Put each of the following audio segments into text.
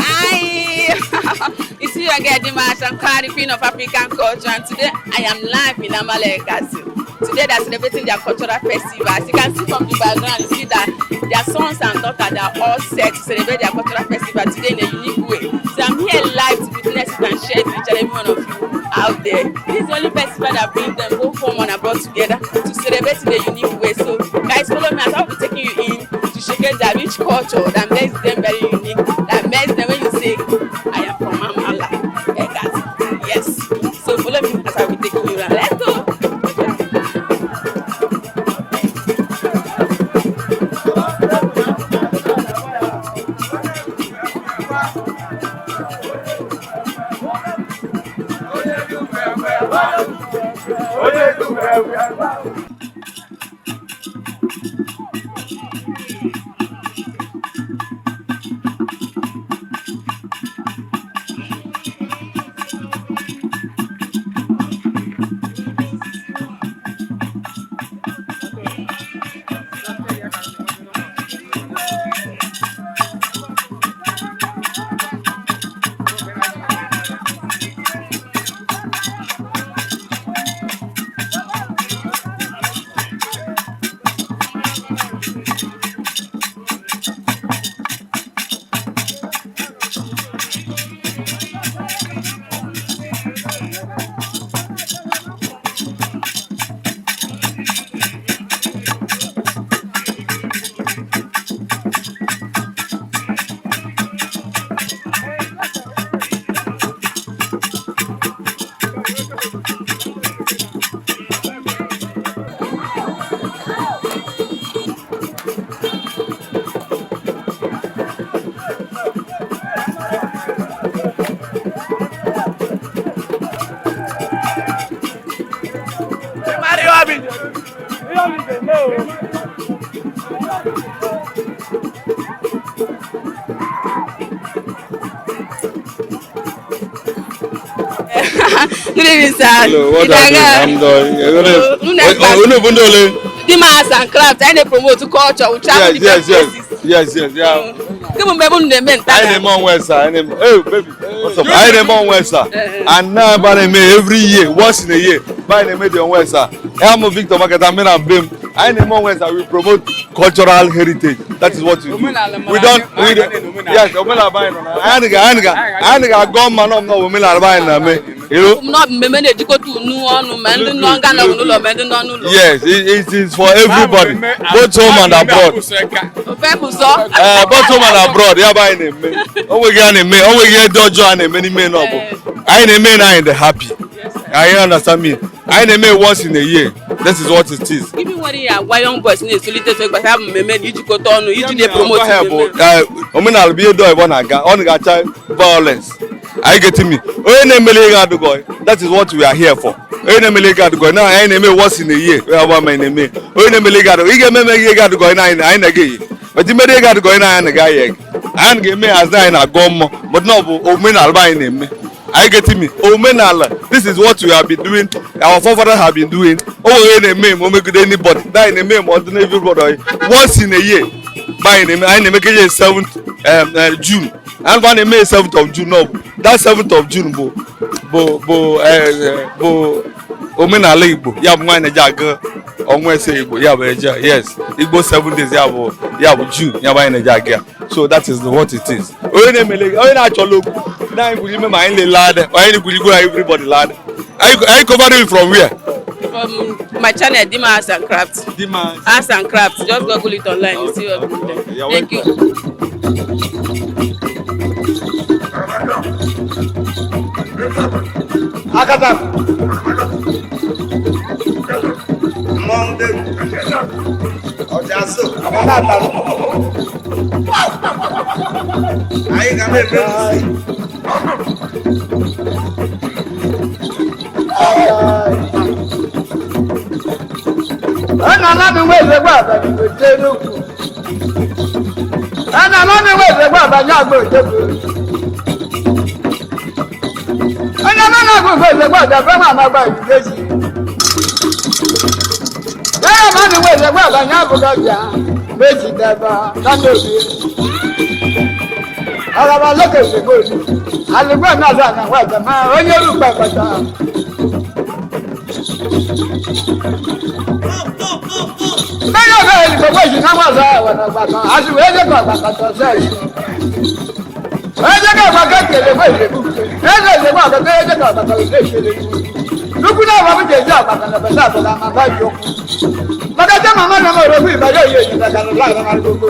Hi! You see your girl Dima Shankar, the queen of African culture, and today I am live in Amala Ekasi. Today they are celebrating their cultural festival. As you can see from the background, you see that their sons and daughters, they are all set to celebrate their cultural festival today in a unique way. So I'm here live to witness it and share it with each and every one of you out there. This is the only festival that brings them both home and abroad together to celebrate in a unique way. So guys, follow me as I will be taking you in to showcase their rich culture that makes them very unique, that makes them, when you say, "I am from Amala Ekasi." Yes. So follow me as I will be taking you around. Let's go. Good evening, sir. Hello, what are you doing? I'm doing. Unu bụ ndị ole? Dimas and Craft, anyị na-promote culture, we travel Yes, different yes. places. Yes. Gịnị mgbe unu na-eme nta? Anyị na-eme ọnwa esa. Anyị na-eme. Hey, baby. What's up? Anyị na-eme ọnwa esa. And now ebe a na-eme every year, once in a year, ebe anyị na-eme dị ọnwa esa. Ya mụ Victor Maketa, me na be m. Anyị na-eme ọnwa esa, we promote cultural heritage. That is what we do. We don't, we don't, yes, omenala be anyị nọ na. Anyị ga-agọ mma na ọmụna omenala be anyị na-eme. You know? Nọ mmemme na-ejikọta unu ọnụ, ma ndị nọ nga nọ n'ụlọ, ma ndị nọ n'ụlọ. Yes, it is for everybody, both home and abroad. Ofe kwụsọ. Ee, both home and abroad, ya bụ anyị na-eme. O nweghị a na-eme, o nweghị ihe dị ọjọọ a na-eme n'ime na ọ bụ. Anyị na-eme na anyị dị happy. Anyị understand me. Anyị na-eme once in a year. This is what it is. Ibi nwere ihe agwa young boys na-etolite eto gbasara mmemme na ijikọta ọnụ iji na-epromote Gwa ha bụ mmemme. Omenala bụ ihe dị oyibo na-aga, ọ na-acha violence. Anyị getting me? Onye na-emeli ihe adịgọ, that is what we are here for. Onye na-emeli ihe adịgọ, na anyị na-eme once in a year, ya bụ ama anyị na-eme. Onye na-emeli ihe adịgọ, ị ga-eme ihe adịgọ na anyị na-aga eyi. But imere ihe adịgọ na anyị na-aga ya. Anyị ga-eme hazi anyị na-agọ mmụọ, but na ọ bụ omenala bụ anyị na-eme. Are you getting me? Omenala, this is what we have been doing. Our forefathers have been doing. O nwere na-eme ma o megide anybody. That na-eme ma ọ dị na everybody. Once in a year. Ba anyị na-eme, anyị na-eme keje 7th June. And ba na-eme 7th of June no. That 7th of June bụ omenala Igbo. Ya bụ nwaanyị na-eji aga ọnwa ese Igbo. Ya bụ eje, yes. Igbo 7 days ya bụ June. Ya bụ anyị na-eji aga ya. So that is what it is. Onye na-emele, onye na-achọla okwu na anyị kwuru ime ma anyị lele adị, anyị kwuru igwe everybody lad. Anyị cover it from where? From my channel, Dima Arts and Craft. Dima Arts and Craft. Just Google it online. You see what Okay, there. okay. You're Thank you. Akata. Monday. Ọjà so. Akata atalụ. Anyị ga na-eme nsi. Ẹnà alámi wé ìṣègùn àbàmì kò dé lókù. Ẹnà alámi wé ìṣègùn àbàmì àgbò òjòkó. Ẹnà alámi àgbò ìṣègùn àjàfẹ́ máa ma gba ìdílé sí. Ẹnà alámi wé ìṣègùn àbàmì àbúkọ jà méjì dẹ́gbà lọ́nà òbí. Araba lókè ìṣègùn òní. Àlùgbò náà sàn àwọn àjàmọ́ onye olùkọ́ ẹ̀kọ́ta. Lẹ́yìn ọ̀gá ìgbòho ìṣúná wà sọ àwọn ọ̀gbà kan, àti wẹ́ẹ́ jẹ́ kó ọ̀gbà kan tó sẹ́yìn. Wẹ́ẹ́ jẹ́ kó ọ̀gbà kan kèlè fún ìṣègùn. Ẹ̀sẹ̀ ìṣègùn ọ̀gbà kan jẹ́ kó ọ̀gbà kan lè ṣe lè ṣe. Lukú náà wà fún jèjì ọ̀gbà kan lọ́bẹ̀ sáà bọ̀dá máa bá yọ. Bàtà jẹ́ màmá náà mọ̀ òrògùn ìbàjẹ́ òye ìṣẹ̀lẹ̀ kan láàrin máa gbogbo.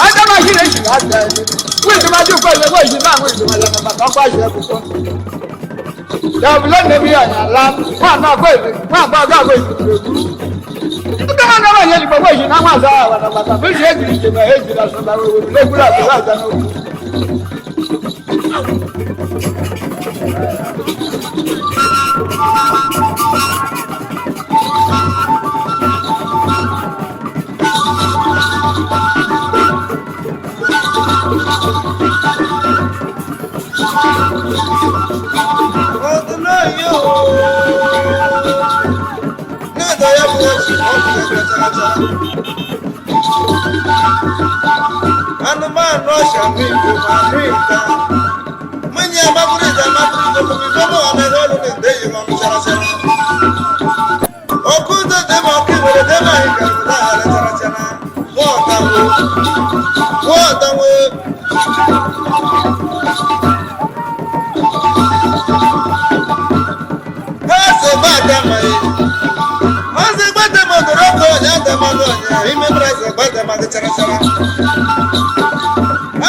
Ajá máa ṣí lè ṣì láti ẹni. Wí ìtumá jù kọ́ ìṣègùn ìṣúná àwọn ìtumọ̀ ìlànà bàtà ọkọ̀ àṣẹ kúkọ́. Dàbí lónìí bí ọ̀yàn ńlá, wọ́n àgbà ọgọ́ ìlú, wọ́n àgbà ọgọ́ ìlú. Ndị mmadụ ọbanye igbo gbo na nwa azara awara gbata bụ isi ejiri njem ejiri asụba legburu abụrụ aja n'okwu. Ọdún náà yóò. Náà ya bụ ọchị ọkụ kacha. Anụmanụ ọcha mmiri ma nri nta. Mmanya amabụrụ ije amabụrụ ije mgbe ọmụ anaghị ọrụ na-ede yi ma chara chara. Ọkụ ụzọ dị ma ọkụ nwere dị ma anyị gara na chara chara. Nwọtanwo. Nwọtanwo. Eze gbada ma ye. Eze gbada ma dọrọ ọkọ ọnya adama n'ọnya ime mara eze gbada ma gị chara chara.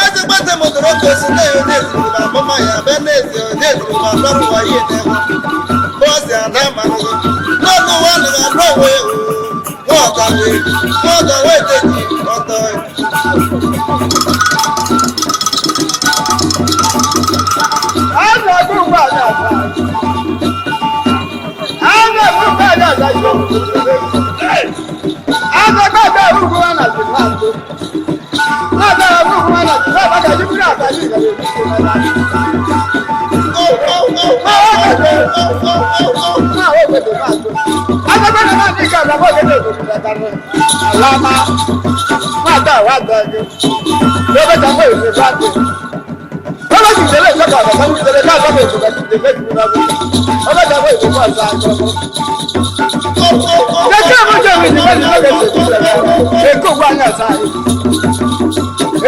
Eze gbada ma dọrọ ọkọ si na onye ezuru ma abụma ya be na eze onye ezuru ma akpọrọ ụwa ihe na-ewu. Bọ́ọ̀sì àná ma nụgụ. N'ọnụ ụwa nụgụ anụ onwe ewu. Nwọta wee. Nwọta wee teji ọtọ. A na-egbu mgbe a na-asa. A na-egbu mgbe a na-asa ihe A na-egbu mgbe a ugwu a na-asị nwa ntụ. Na-abịa egbu ugwu a na-asị nwa aka ji buru aka ji gara ebu Oh, oh, oh, oh, oh, oh, oh, oh. Nwa obodo nwa ntụ. Adagbe na nwa ndị ka agba ogede obodo na alama. Nwa ada wa ada gị. Ebe ka nwa eze gwa ntị. Ọlọ́ ti tẹ̀lé ìjọba àgbà kan tẹ̀lé ká àgbà ìjọba ti tẹ̀lé ìjọba àgbà. Ọlọ́ ti àwọn ìjọba àgbà àgbà. Kẹ̀kẹ́ àmójọ mi ti bẹ́ẹ̀ ní lọ́gẹ̀ tó ti tẹ̀lé. Èkó wà ní àṣà yìí.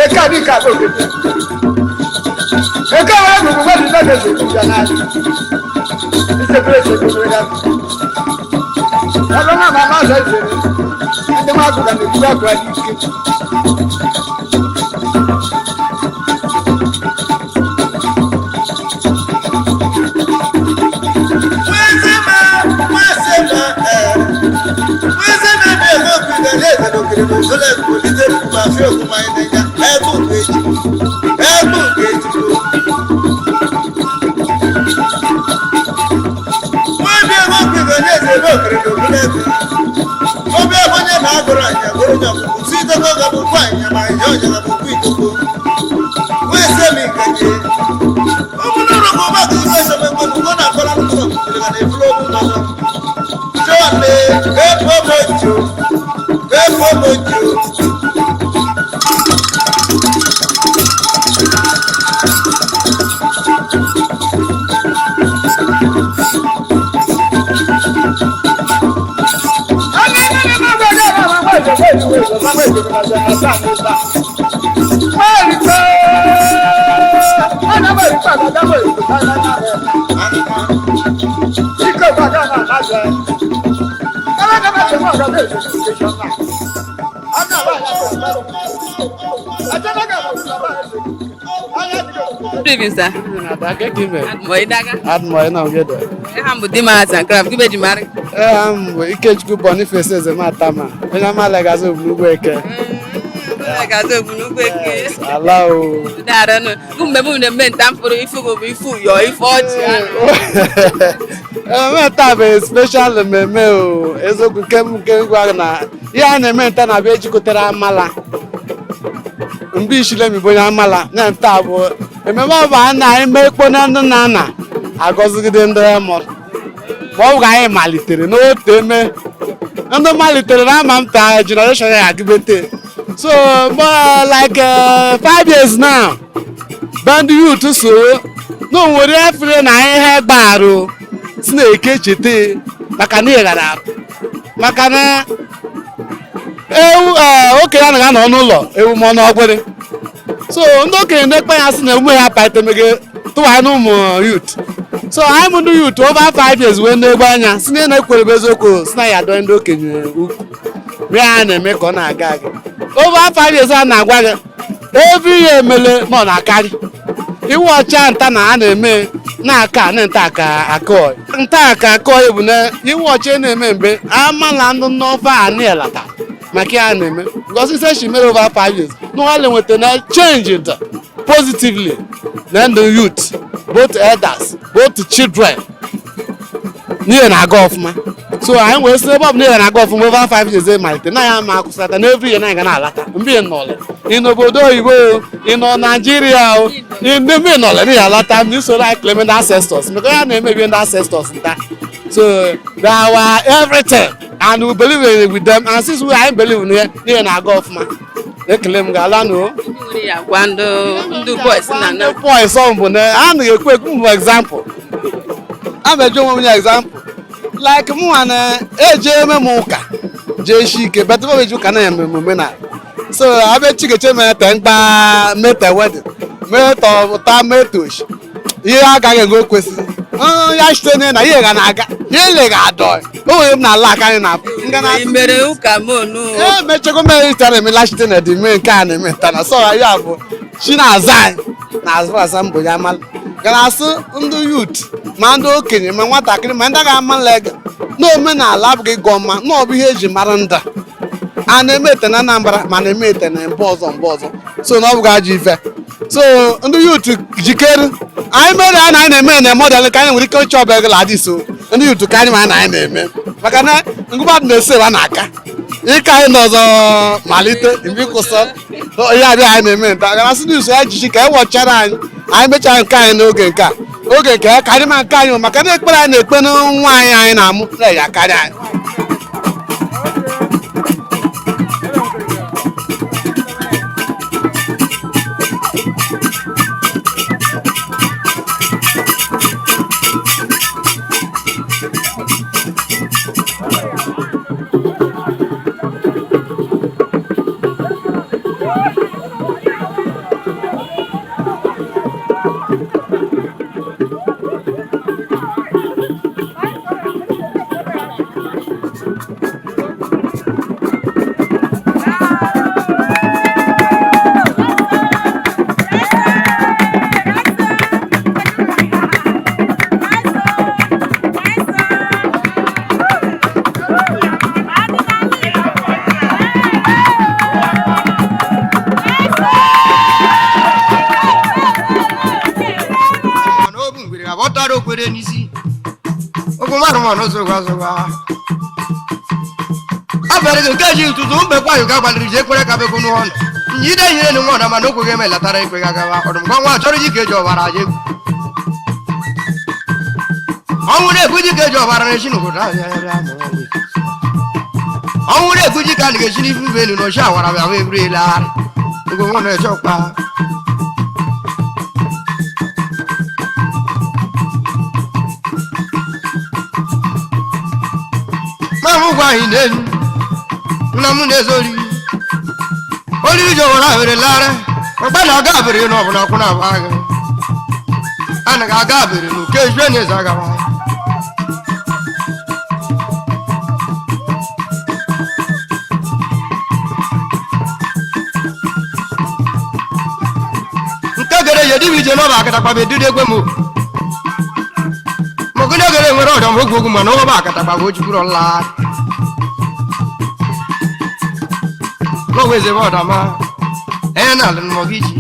Èkó àbí ìka àbò òkèké. Èkó àwọn agbègbè wọ́n ti lọ́gẹ̀ tó ti tẹ̀lé náà. Ìṣèkúrẹ́ ìṣèkúrẹ́ ká. Ọlọ́ náà máa máa sọ ìṣèlú. Ẹni máa kú kàní kú àgbà yìí ké. Good evening, sir. Admoidaga. Admoy na ogede. Aha m bụ Dima Arts and Craft. Gịbe ji mara. Ee, m bụ Ikechukwu Boniface Ezematama, onye Amala gazi Ogbunugwu Eke. Gazi Ogbunugwu Eke. Ala o. Daaranụ. Gụ mgbe m na-eme nta mfụrụ ifu bụ ifu yọọ ife ọchị. Eme taa bụ special mmemme o. Eziokwu nke m nke gwa na ihe a na-eme nta na-abịa ejikọtara amala. Mgbe ishilemi bụ onye amala na nta bụ ememe ọ bụ a na-eme ekpo na ndị nna nna agọzigide ndị mụrụ. Ma ọ bụ ka anyị malitere n'otu eme ndị malitere na ama m ta generation ya agịbete. So more like 5 years now, band youth so na onwere efere na ihe gbarụ si na eke chete maka na ịghara arụ maka na ewu okenye anaghị anọ n'ụlọ ewu ma ọ n'ọgbịrị. So ndị okenye na-ekpe ya sị na emume ya paitemege tụwa na ụmụ youth. So anyị bụ ndị youth over 5 years wee na-egbe anya si na na-ekwere bụ eziokwu si na ya adọ ndị okenye ukwu mee ya na-eme ka ọ na-aga aga. Over 5 years a na-agwa gị, every year emele ma ọ na-akarị iwu ọcha nta na a na-eme na-aka na nta aka akọ nta aka akọ bụ na iwu ọcha na-eme mgbe amala ndị n'ofe a na-elata maka ya na-eme because ise she mere over 5 years n'ụwa nweta na change positively na ndị youth, both elders, both children, n'ihe na-aga ọfụma. So anyị wee sị ebe ọ bụ n'ihe na-aga ọfụma over 5 years malite na ya ma akwụsịlata na every year na anyị ga na-alata mgbe ị nọle ị n'obodo oyibo o, ị nọ Naijiria o, ị ndị mgbe ị nọle na ya alata ma isoro anyị claim ndị ancestors maka ya na-emebi ndị ancestors nta. So they are our everything and we believe in with them, and since we anyị believe na ihe na-aga ọfụma, ekele m ga-ala nụ. Ndị nwere ya gwa ndị boys na na Ndị boys ọ bụ na a na-ekwu ekwu mbụ example a ma-eji onwe m nye example like mụnwa na-eje eme m ụka jee shi ike bet m eji ụka na-eme omenala. So abịa chikeche mete mkpa mete wedding mete ụta mete oshi ihe agaghị ego kwesịrị ya site na ihe ga na-aga ihe le ga-adọ o nwere m na ala aka anyị na nga na I mere ụka monu. Ee, mechego mere itara eme lachite na dị mee nke a na-eme nta na sọ ya bụ chi na-aza anyị na-azụ asa mbụ ya mala gara asị ndị youth ma ndị okenye ma nwatakịrị ma ndị ga-ama lega na omenala abụghị ịgọ mma na ọ bụ ihe eji mara nda a na-eme ete na Anambra ma na-eme ete na mba ọzọ mba ọzọ. So na ọ bụghị ajọ ife. So ndị youth jikere anyị mere a na anyị na-eme na model ka anyị nwere ike ịchọ ọbịa gị ladị. So ndị youth ka anyị ma na anyị na-eme maka na ngụmadụ na-ese a na-aka ịka anyị n'ọzọ malite mgbe ịkwụsọ ihe abịa anyị na-eme nta gara sị ndị ya jiji ka e wọchara anyị anyị mechara nke anyị n'oge nke a oge nke ya karị ma nke anyị maka na ekpere anyị na-ekpe na nwa anyị anyị na-amụ na ya karịa anyị. Mana obu ngwere ga bọtara okwere n'isi okwu mmadụ ma n'ụzọ gwa zụgwa abịara gị nke ji ụtụtụ mgbekwa ayụ ga gbalịrị ji ekwere ka bekwu n'ụlọ nyide nyere nụ nwa mana okwu gị emelatara ekwe ga gawa ọdụmgwa nwa chọrọ ji ka eji ọbara aja egwu ọnwụ na-ekwu ji ka eji ọbara na-esi n'obodo abịa bịa mụọ nwe. Ọnwụ na-ekwu ji ka a na-esi n'ifu ụgbọ elu na oshi awara bịa wee buru elegharị ngwe nwa na-eche ọkpa. Ma mụ gwa anyị n'elu nna m na-ezo oriri oriri ji ọwara were lara ọgba na aga abịrị na ọbụla kwụ na abụ agha. Anaghị aga abere n'oke ejue na eze agawa. Nke gere ye dibi ije n'ọba akatakpa bụ edudu egwe m mọgụnye gere nwere ọdọ m ogwu ogwu mana ọba akatakpa bụ ojukwuru ọla n'ọwa eze bụ ọdọma enye na alụ mmọgụ iji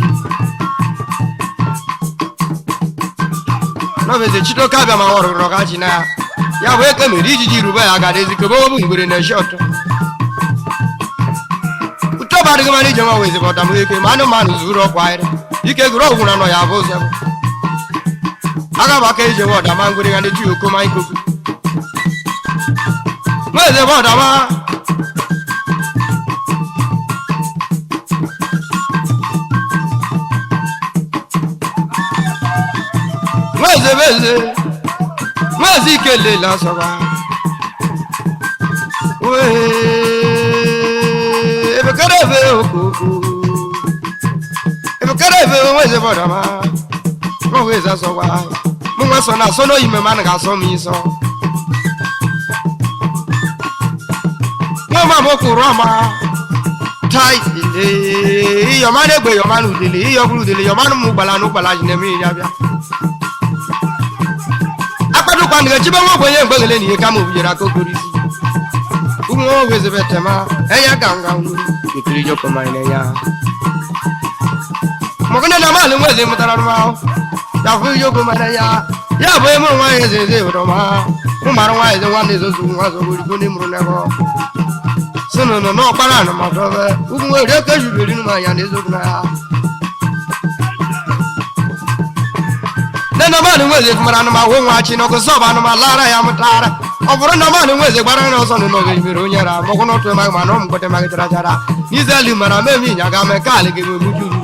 n'ọba eze chitoke abịa ma ọrụrụ ọga ji na ya ya bụ eke mere ijiji rube ya gara ezikobe ọ bụ ngwere na-eshi ọtọ ụtọba adịghị mara ije nwa weze bụ ọdam eke ma anụmanụ zuru ọkwa ahịrị ike gụrụ ọgwụ na nọ ya bụ ụzọ aga m aka ije nwa ọdama ngwere ga ndị chi okoma ikoku nwa eze bụ ọdama nwa eze bụ eze nwa eze ikelela ọsọgwa wee ebekere ebe okoko ebekere ebe nwa eze bụ ọdama nwa wee asọgwa mụ nwa sọ na asọ n'oyi meme anaghị asọ m ịsọ nwa ma m kwụrụ ọma tai iyọma na-egbe yọma na udele iyọbụrụ udele yọma na ụmụ gbala na ụgbala ji na-eme iri abịa akpadụkwa na echibe nwa ogbenye mgbeghele na ihe kama obujere aka okporo isi ụmụ nwa wezebe tema enya ga nga ngwuru ekiri joko ma nya mọkụnye na maazị nweze mụtara arụmahụ ya fụ joko ma ya ya bụ eme nwa eze eze obodo ma mụ mara nwa eze nwanne ezozu nwa zogorigbo ndị mụrụ n'ebe sinu nọ n'ọkpara anụmadọbe ugwu nwere oke juru eri ma ya na ezogwu na ya nne na mmadụ nweze mara anụmanụ nwa chi n'ọkụ sọbụ anụmanụ lara ya mụtara ọ bụrụ na mmadụ nweze gbara ya ọsọ n'ụlọ ga-emere onye ra mọkwụ n'otu emaghị mana ọ mgbote maghị chara chara n'izeli mara memi ịnya ga mee ka alị ga-enwe juru.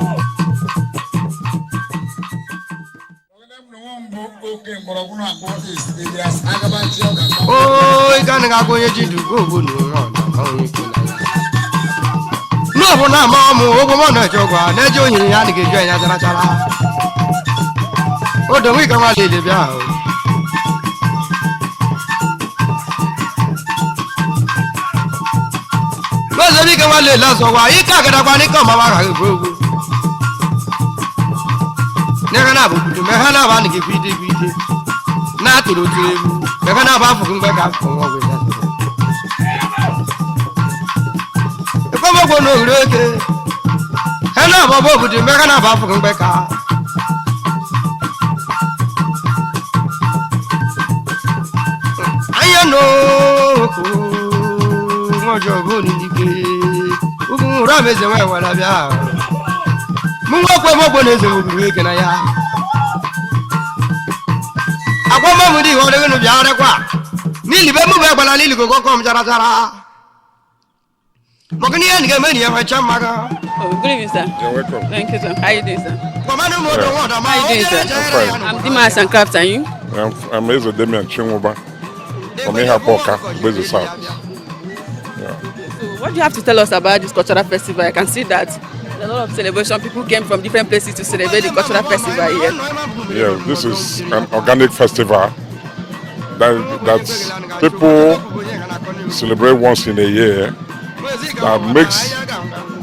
Oo, ị gaghị agwa onye ji ndụ gwa ogbo na onwe ọ na onye kwela ya n'ọbụ na ama ọmụ ụgwọ mọ na-eje ụgwọ na-eje onye ya adịghị eju anya chara chara odo nwa ike nwa lele bịa ahụ. Lọ́sẹ̀ bí kí wọ́n lè lọ́sọ̀ wá yí káàkiri ní kọ́ máa wá kàkiri gbogbo. Ní ká náà bùkútù mẹ́ká náà bá nìkí fídí fídí. Náà tòrò tó ewu mẹ́ká náà bá fòkún gbẹ́ ká fún wọn wẹ̀ lásìkò. Ìkọ́mọ́gbọ́n ní òwúrọ̀ èké. Ẹ náà bọ́ bùkútù mẹ́ká náà bá fòkún gbẹ́ ká. Anya n'okwu nwọjọ bụ n'ike ugwu ụra meze nwa ewere bịa mụ nwekwe mọgbo na eze nwebiri eke na ya agwa mmanwụ dị ihe ọdịghị nụ bịa rịkwa n'ilibe mụ bụ egbala n'ili gogo kọm chara chara maka n'ihe na ga-eme na ihe nwecha mmaga. Oh, good evening, sir. You're welcome. Thank you, sir. How you doing, sir? Gwamanụ m odo nwa ọdọma How you doing, sir? I'm fine. I'm Dimas and Craft, and you? I'm Eze Damian Chinwuba from Ihapoka, Gbezu South. So, what do you have to tell us about this cultural festival? I can see that there's a lot of celebration. People came from different places to celebrate the cultural festival here. Yeah, this is an organic festival that people celebrate once in a year that makes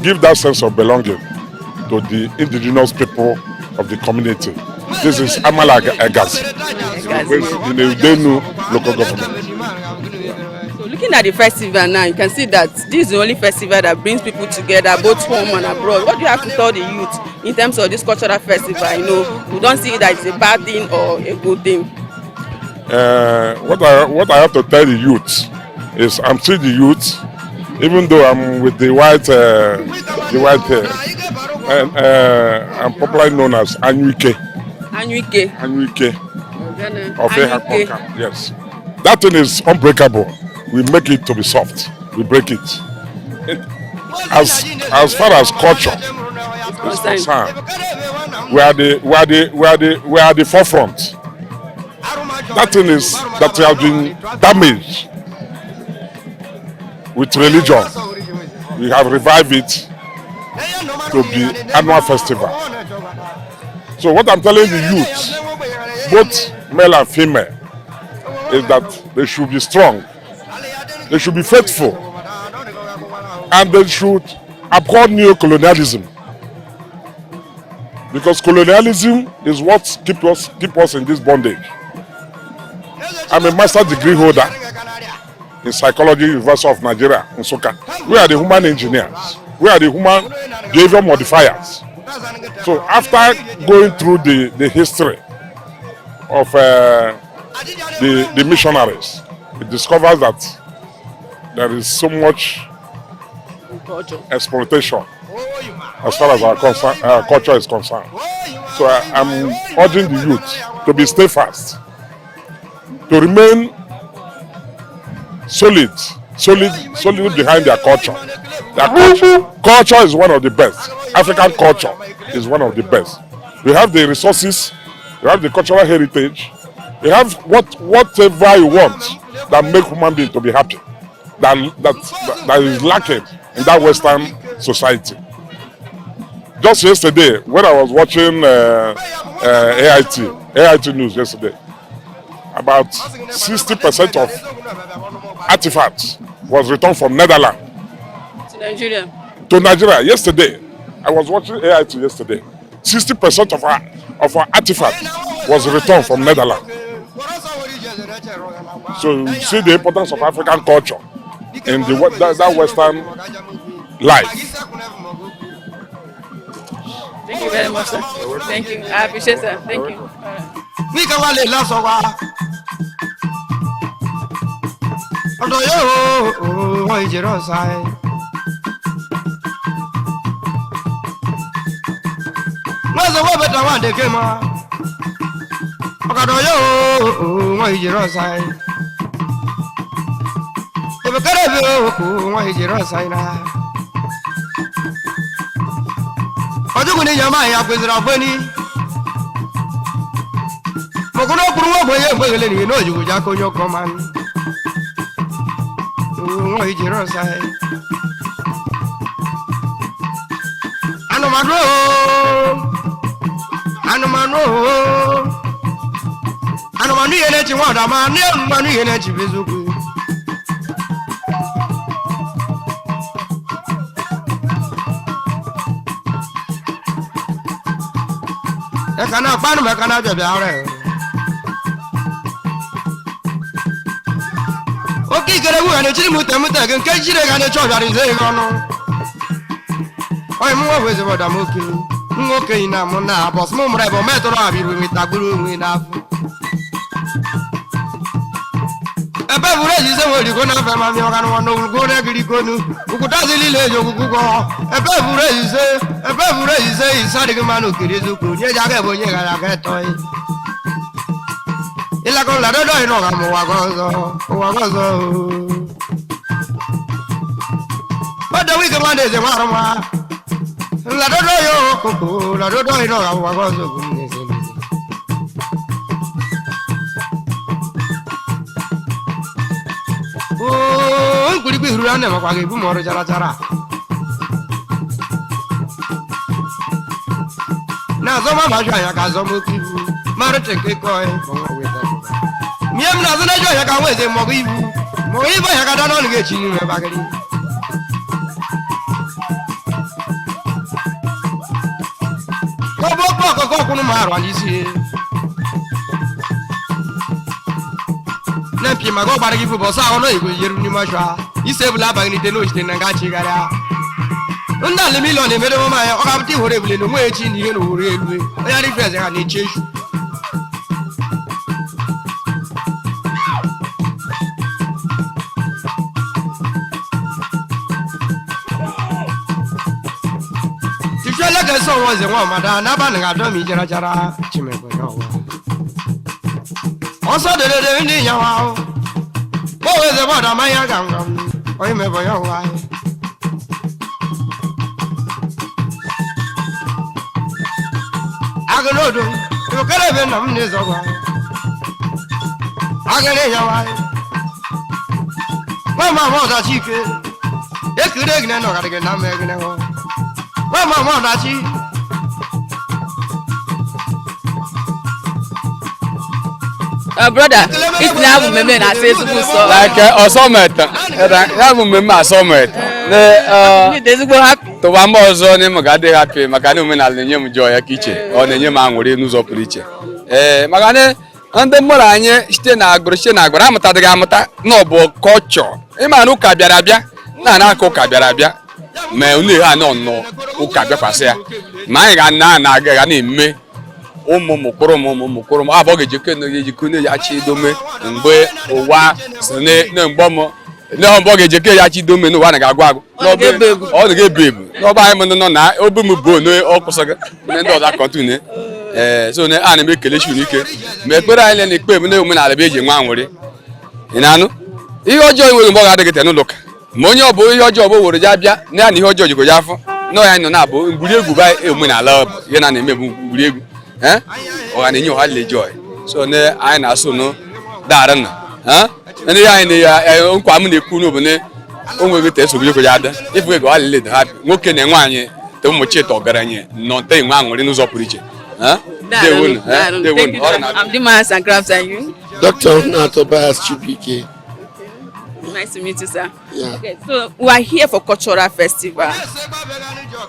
give that sense of belonging to the indigenous people of the community. This is Amala Egas, in the Udenu local government. So, looking at the festival now, you can see that this is the only festival that brings people together, both home and abroad. What do you have to tell the youth in terms of this cultural festival? You know, we don't see that it's a bad thing or a good thing. What I have to tell the youth is I'm still the youth, even though I'm with the white hair, and I'm popularly known as Anyuike. Anyuike. Anyuike of Anyuike. Ihapoka. Yes, that thing is unbreakable. We make it to be soft. We break it. As far as culture is concerned, we are the forefront. That thing is that has been damaged with religion. We have revived it to be annual festival. So what I'm telling the youth both male and female, is that they should be strong, they should be faithful, and they should abhor neocolonialism. Because colonialism is what keep us in this bondage. I'm a master's degree holder in psychology, University of Nigeria, Nsukka. We are the human engineers. We are the human behavior modifiers. So after going through the history of the missionaries, it discovers that there is so much Culture. Exploitation as far as our culture is concerned. So I'm urging the youth to be steadfast, to remain solid, solid, solid behind their culture. Their culture, culture is one of the best. African culture is one of the best. We have the resources, we have the cultural heritage, we have whatever you want that make human being to be happy, that is lacking in that Western society. Just yesterday, when I was watching AIT news yesterday, about 60% of artifacts was returned from Netherlands To Nigeria. To Nigeria yesterday. I was watching AIT yesterday. 60% of our artifacts was returned from Netherlands. So you see the importance of African culture in that Western life. Thank you very much, sir. Thank you. I appreciate, sir. Thank you. All right. Wíkẹ́ wà lè lásọ wa. Ọ̀dọ̀ yóò wọ́n ìjẹ́rọ̀ ọ̀sà ẹ̀. Wọ́n sọ wọ́n bẹ̀tẹ̀ wọ́n àdèké mọ́. Ọ̀kadà yóò wọ́n ìjẹ́rọ̀ ọ̀sà ẹ̀. Ìbùkẹ́rẹ́ bí wọ́n ìjẹ́rọ̀ ọ̀sà ẹ̀ náà. Ọdún ní yàrá ìyá pèsè àgbẹ̀ni. Mọ̀kúnná kúrú wọ́n gbé yé gbégbélé nìyẹn náà yòówù já kó yọ kọ́ máa ń. Wọ́n ìjẹ́rọ̀ ọ̀sà ẹ̀. Anụmanụ ooo, anụmanụ ooo, anụmanụ ihe na-echi nwa ọdama, ndị anụmanụ ihe na-echi bụ eziokwu. Ẹ̀ka náà kpánù mẹ́ka náà bịa bịa rẹ̀. Oke ikere wu na-echiri m ute mute gị nke jire ga na-eche ọbịara ize gị ọnụ. Onye mụ nwa bụ ezigbo ọdam oke nwa okenye na mụ na bọs mụ mụrụ ebe metụrụ abịrị onwe tagburu onwe n'afọ. Ebe bụrụ ejize nwe origo na afe mami ọganụ nwa n'ogwugwo na-egirigonu ukwutazi niile eji ogwugwu gọ ebe bụrụ ejize ebe bụrụ ejize ise adịghị mma n'okiri eziokwu onye ji aka ebe onye gara aga etọghị ịlakọ ladọdọ yìí náà mụ ụwa gị ọzọ ụwa gị ọzọ ọdọ wíìkì máa ń eze nwa arụma ladọdọ yìí ó kòkó ladọdọ yìí náà ụwa gị ọzọ bụ n'eze n'eze. Oo, mkpirikpi huru a na-emekwa gị ebu m ọrụ chara chara na-azọ ma ma jụ anya ka azọ m oke ibu mara cheke kọị mie m na-azụ na-eju anya ka nwa eze mọgụ ibu mọgụ ibu anya ka da n'ọnụ ga-echi n'ime bagịrị kọbụ okpu ọkụkọ ọkwụnụ ma arụ anyị isi na mpi maka ọ gbara gị bụ ọsọ ahụ na igwe yeru n'ime ọchụ ise ebula abaghị n'ite n'ojite na nga chigharịa ndị ala miliọn emere mama ya ọ ga-abụta ihoro ebule na onwe echi na ihe na owuru elu onye arịfe eze ha na-eche echu tifiọlẹ kẹsàn wọn ṣe wọn ọmọdé anábàánì àdó mi jarajara chimẹgbẹ náà wà. Ọsọ dèdèdè ndị ìyàwó ahụ bóòwò ẹsẹ bọdọ amáyá gàngàn ọyìn mẹbọ yọ wá. Agolodo ìbùkẹ́rẹ́ mi nà m ní sọ́gbà agẹrẹ ìyàwó ahụ wọ́n máa mọ̀ ọ̀dà chike ekiri egine nọ gàdịgị na mma egine hụ wọ́n máa mọ̀ ọ̀dà chi. Brother, itinye abụ mmemme na-asị ezigbo ụsọ. Like ọsọmeta ya bụ mmemme asọmeta. Ndị ezigbo happy. Tụwa mba ọzọ na ịmụ ga-adịghị happy maka na omenala na-enye m joy ya ka iche, ọ na-enye m aṅụrị n'ụzọ pụrụ iche. Ee, maka na ndị mụrụ anyị site na agbụrụ site na agbụrụ amụtadịghị amụta na ọ bụ kọlchọ. Ịma na ụka bịara abịa na na aka ụka bịara abịa ma unu ha nọ nọ ụka bịakwasị ya, ma anyị ga na na ga na-eme ụmụ mụkwụrụ m ụmụ mụkwụrụ m abụọ ga-ejikọ na-ejikọ na-eji dome mgbe ụwa si na mgbe m na mgbe ọ ga-ejikọ ya chi dome n'ụwa na ga-agwụ agwụ. Ọ ga-ebu ebu. Ọ ga-ebu ebu n'ọba anyị m nọ na obi m bụ one ọ kwụsịghị ndị ndị ọzọ continue. Ee, so na ana m ekele chi ike ma ekpere anyị na ekpe m na omenala bụ eji nwa aṅụrị. Ị na-anụ ihe ọjọọ enweghị mgbe ọ ga-adịghị te n'ụlọ ụka, ma onye ọ bụ ihe ọjọọ bụ were ja bịa na ya na ihe ọjọọ jikọ ya afọ na ya nọ na-abụ ngwuri egwu bụ omenala, bụ ihe na na-eme bụ ngwuri egwu. Eh, ọha na-enye ọha le joy, so na anyị na-asụ nụ dara na ndị anyị na nkwa m na-ekwu n'obu na o nweghị te esogbu ya ada ifu ego ha lele ha nwoke na nwaanyị te ụmụ cheta ọgaranya nọ nte enwe aṅụrị n'ụzọ pụrụ iche. Eh? Ndewonu, eh? Ndewonu. Ọrụ na- I'm Dimas and Crafts, and you? Dr. Tobias Chubike. Nice to meet you, sir. Yeah. Okay, so we are here for cultural festival.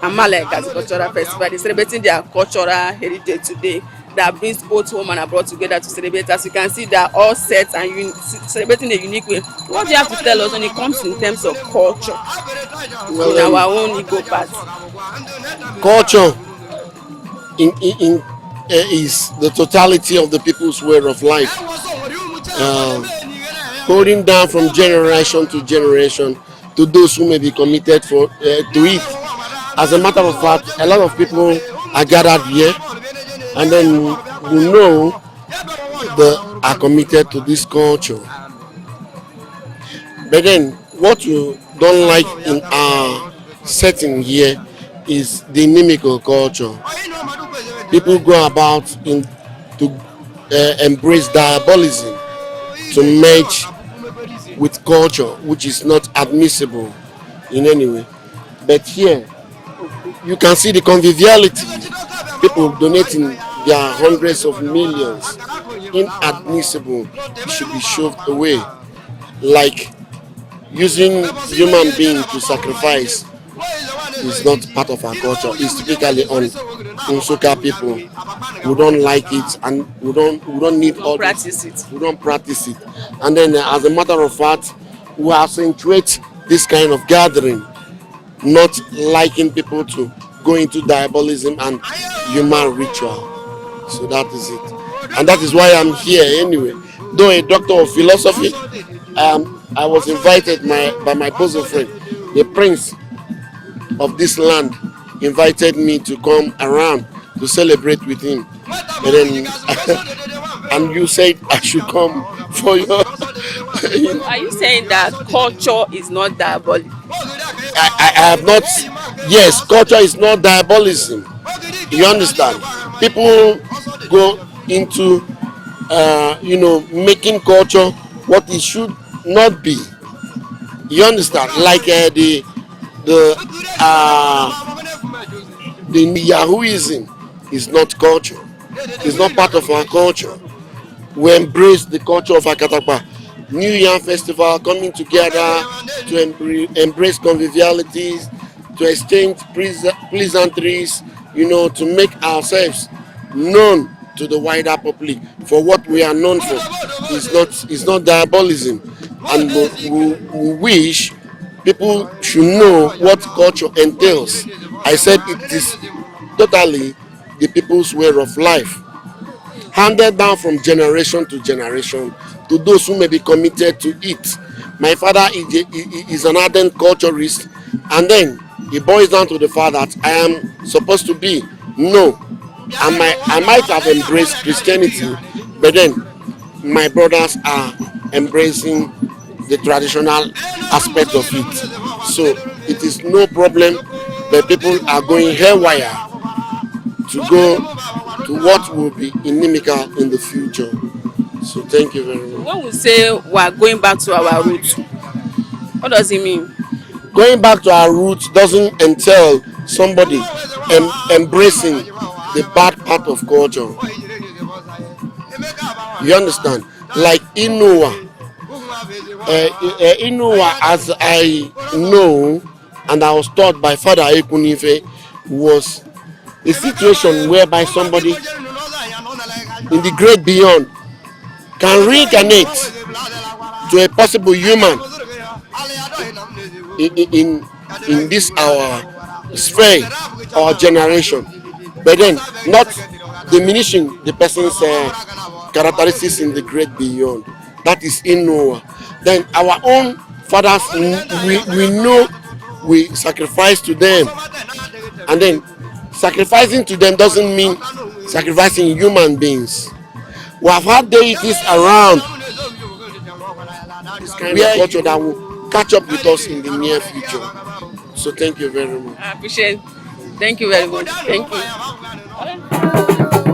Amalek cultural festival. They're celebrating their cultural heritage today that brings both home and abroad together to celebrate. As you can see, they are all set and celebrating a unique way. What do you have to tell us when it comes in terms of culture Well, in our own Igbo part? Culture in is the totality of the people's way of life, holding down from generation to generation to those who may be committed for to it. As a matter of fact, a lot of people are gathered here, and then we know they are committed to this culture. But then, what you don't like in our setting here is the inimical culture. People go about in to embrace diabolism, to merge with culture, which is not admissible in any way. But here, you can see the conviviality. People donating their hundreds of millions. Inadmissible. It should be shoved away. Like using human being to sacrifice is not part of our culture. It's typically on Nsukka people. We don't like it and we don't need all this. Practice it. We don't practice it. And then as a matter of fact, we accentuate this kind of gathering, not liking people to go into diabolism and human ritual. So that is it. And that is why I'm here anyway. Though a doctor of philosophy, I was invited by my bosom friend, the prince of this land, invited me to come around to celebrate with him. And then, and you said I should come for your. Are you saying that culture is not diabolic? I have not. Yes, culture is not diabolism. You understand? People go into, making culture what it should not be. You understand? Like the Yahooism is not culture. It's not part of our culture. We embrace the culture of Akatakpa. New Yam Festival, coming together to embrace convivialities, to exchange pleasantries, to make ourselves known to the wider public for what we are known for. It's not diabolism. And we wish people should know what culture entails. I said it is totally the people's way of life, handed down from generation to generation to those who may be committed to it. My father is an ardent culturist, and then it boils down to the fact that I am supposed to be. No, I might have embraced Christianity, but then my brothers are embracing the traditional aspect of it. So it is no problem, but people are going haywire to go to what will be inimical in the future. So thank you very much. When we say we are going back to our roots, what does it mean? Going back to our roots doesn't entail somebody embracing the bad part of culture. You understand? Like Inuwa. Inuwa, as I know, and I was taught by Father Ekwunife, was a situation whereby somebody in the great beyond can reincarnate to a possible human in this our sphere, our generation, but then not diminishing the person's characteristics in the great beyond. That is Inuwa. Then our own fathers, we know we sacrifice to them, and then sacrificing to them doesn't mean sacrificing human beings. We have had deities around this kind of culture that will catch up with us in the near future. So thank you very much. I appreciate. Thank you very much. Thank you.